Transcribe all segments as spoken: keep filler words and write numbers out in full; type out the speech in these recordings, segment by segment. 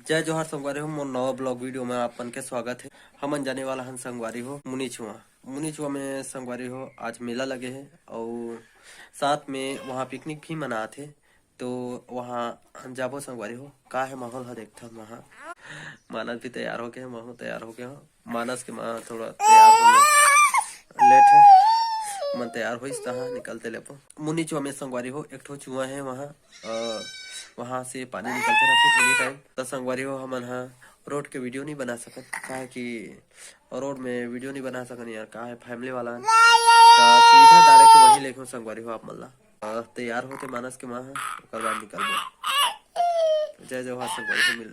जय जोहार संगवारी हो, मोर नवा ब्लॉग वीडियो में आप मन के स्वागत है। हमन जाने वाला हन संगवारी हो मुनीचुआ। मुनीचुआ में संगवारी हो आज मेला लगे है और साथ में वहाँ पिकनिक भी मनात है, तो वहाँ जाबो संगवारी हो। का है माहौल है देखथन वहाँ। मानस भी तैयार हो गए, महू तैयार हो गए हो। मानस के माँ थोड़ा तैयार होने लेट है, मन तैयार होइस तहाँ निकलते लेबो। मुनीचुआ में संगवारी हो एक ठो चुआ है वहाँ, अ, वहाँ से पानी निकलते रहते एनी टाइम। त संगवारी हो हमन हा रोड के वीडियो नहीं बना सकत, काहे कि रोड में वीडियो नहीं बना सकन यार, का है फैमिली वाला है। त सीधा डायरेक्ट वहीं लेके संगवारी हो आप मन ला। अ, तैयार होते मानस के माँ है, ओकर बाद निकलबो। जय जोहार संगवारी हो, मिल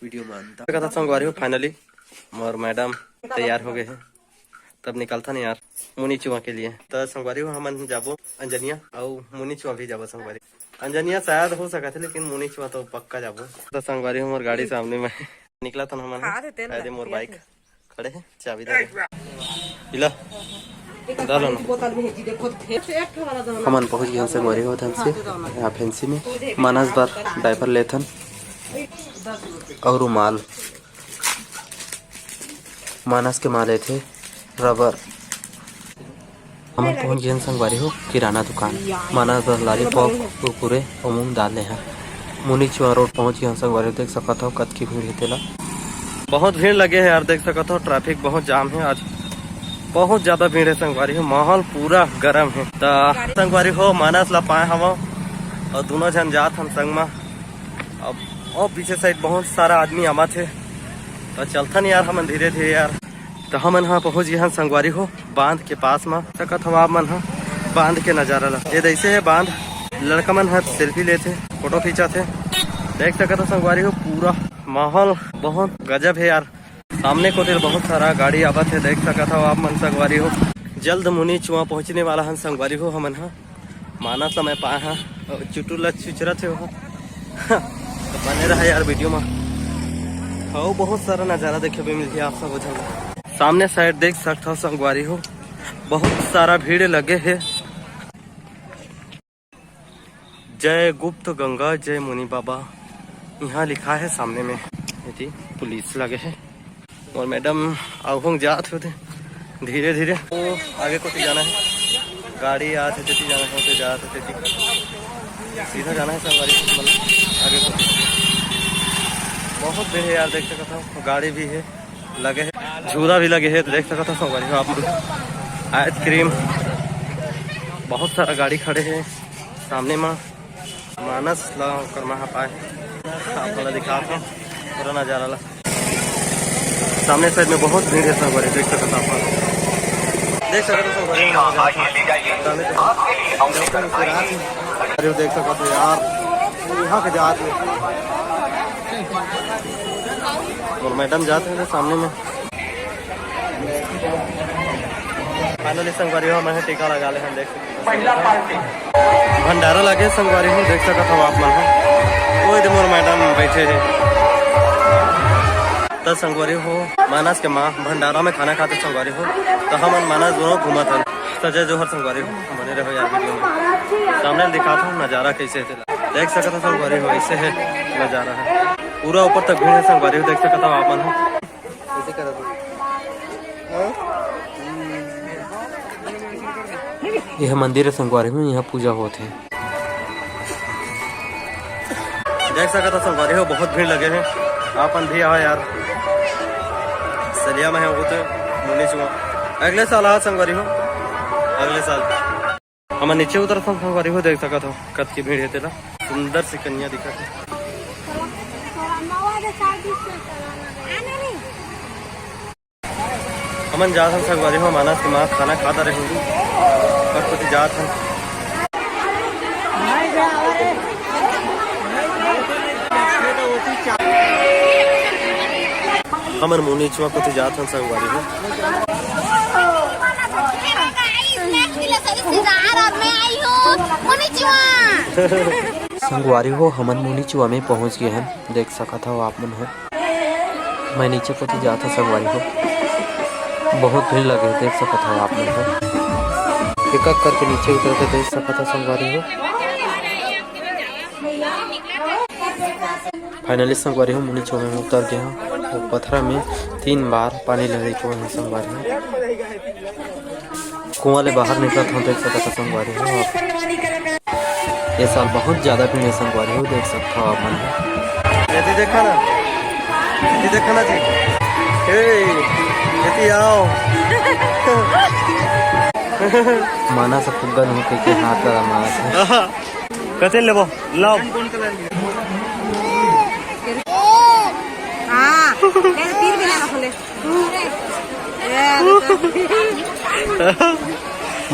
वीडियो में अंत। कथा संगवारी हो फाइनली मोर मैडम तैयार हो गए हैं। तब निकलथन यार मुनीचुआ के लिए। त संगवारी हो हमन जाबो अंजनिया अउ मुनीचुआ भी जाबो संगवारी। अंजनिया शायद हो सकत है लेकिन मुनीचुआ तो पक्का जाबो। त संगवारी हो मोर गाड़ी सामने में निकलथन हमन। हाँ, ते तेल अरे मोर बाइक खड़े है, चाबी दे दे। इला डालो ना। हमन पहुंच गए संगवारी हो धन से यहाँ फैंसी में। मानस बर डायपर लेथन और रुमाल। मानस के माँ लेथे रबर। हमन पहुंच गए संगवारी हो किराना दुकान। मानस बर लॉलीपॉप, कुरकुरे और मूंग दाल ले हैं। मुनीचुआ रोड पहुंच गए संगवारी हो, देख सकत हो कतकी भीड़ है तेला। बहुत भीड़ लगे है यार, देख सकत हो ट्रैफिक बहुत जाम है आज, बहुत ज्यादा भीड़ है संगवारी हो। माहौल पूरा गरम है। त संगवारी हो मानस ला पाए हवं और दोनों झन जात हन संग मा। अब और पीछे साइड बहुत सारा आदमी आमत है, तो चलथन यार हमन धीरे धीरे यार। तो हमन हा पहुंच गए हन संगवारी हो बांध के पास मा। सकत हव आप मन हा बांध के नजारा ला, ये जैसे है बांध, लड़का मन हा सेल्फी लेथे, फोटो खींचथे। देख सकत हो संगवारी हो पूरा माहौल बहुत गजब है यार। सामने कोतिर बहुत सारा गाड़ी आवत है, देख सकत हव आप मन संगवारी हो। जल्द मुनीचुआ पहुंचने वाला हन संगवारी हो हमन हा। मानस ला मैं पाए हा, चुटू ला चुचरत हे वहाँ। तो बने रहा यार वीडियो में। हाँ, बहुत सारा नजारा देखे भी मिलती है आप सब उधर। सामने साइड देख सकत हो संगवारी हो, बहुत सारा भीड़ लगे है। जय गुप्त गंगा, जय मुनि बाबा, यहाँ लिखा है सामने में। एती पुलिस लगे है और मैडम आघू जात होते धीरे धीरे। वो आगे कोती जाना है, गाड़ी आत है, तेती जाना है, होते जात है, तेती सीधा जाना है संगवारी, मतलब आगे कोती। बहुत भीड़ है यार, देख सकत हो, गाड़ी भी है, लगे है, झूला भी लगे है, तो देख सकत हो संगवारी हो आप मन। आइसक्रीम, बहुत सारा गाड़ी खड़े है सामने में। मानस ला ओकर माँ पाए, आप ला दिखात हूँ पूरा नजारा ला। सामने साइड में बहुत भीड़ है संगवारी, देख सकत आप मन। देख सकत हो संगवारी, हम आ जात हन। सामने तो जंगल में पूरा है। अरे देख सकत हो यार, यहाँ के जात है। और मैडम जात है सामने में। फाइनली संगवारी हो, मैं टीका लगा ले हम, देख सकते हो। भंडारा लगे संगवारी हो, देख सकत हो आप मन हो। ओए दे मोर मैडम बैठे है। त संगवारी हो, मानस के माँ भंडारा में खाना खाते संगवारी हो, तो हमन मानस दोनों घूमत हन। त जय जोहर संगवारी हो, बने रहो यार वीडियो में। सामने दिखात हूँ नजारा कैसे है तेला। देख सकत हो संगवारी हो, ऐसे है नजारा है। पूरा ऊपर तक भीड़ है संगवारी हो, देख सकत हो आप मन हो। ऐसे करत हो। हाँ? यह मंदिर है संगवारी हो, यहाँ पूजा होत है। देख सकत हो संगवारी हो, बहुत भीड़ लगे है, आप मन भी आओ यार। सलिया में है वो तो मुनीचुआ। अगले साल आओ संगवारी हो, अगले साल। हमन नीचे उतरत हन संगवारी हो, देख सकत हो कतकी भीड़ हे तेला। सुंदर सी कन्या दिखत हे। हमन जात हन संगवारी हो, मानस के माँ खाना खाता रहे होगी, पर कुछ जात हन। हमर मुनीचुआ कोती जात हन संगवारी हो। संगवारी हो, हमन मुनीचुआ में पहुंच गए हन, देख सकत हव आप मन ह। मैं नीचे कोती जात हव संगवारी हो, बहुत भीड़ लगे हे, देख सकत हव आप मन ह। एक एक करके नीचे उतरते देख सकत हव संगवारी हो। Finally संगवारी हो, मुनी छो में उतर गए हूँ। वो पथरा में तीन बार पानी ले रही हूँ संगवारी हो। कुआं ले बाहर निकलत हूँ, देख सकत हो संगवारी हो। ये साल बहुत ज्यादा भीड़ है संगवारी हो, देख सकत हो आप मन। ये देखा ना, ये देखा ना जी। ए, ये आओ। माना से फुग्गा नहीं कह के हाथ लगा मारा था। कते लेबो? लाओ। हाँ, ले, तीर भी लेना खोले।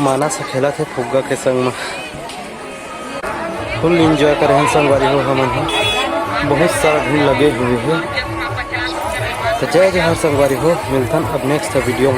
माना से खेला थे फुग्गा के संग में। Full enjoy करे हैं संगवारी हो हमन ह। बहुत सारा भीड़ लगे हुए है। तो जय जोहार संगवारी हो, मिलथन अब next video में।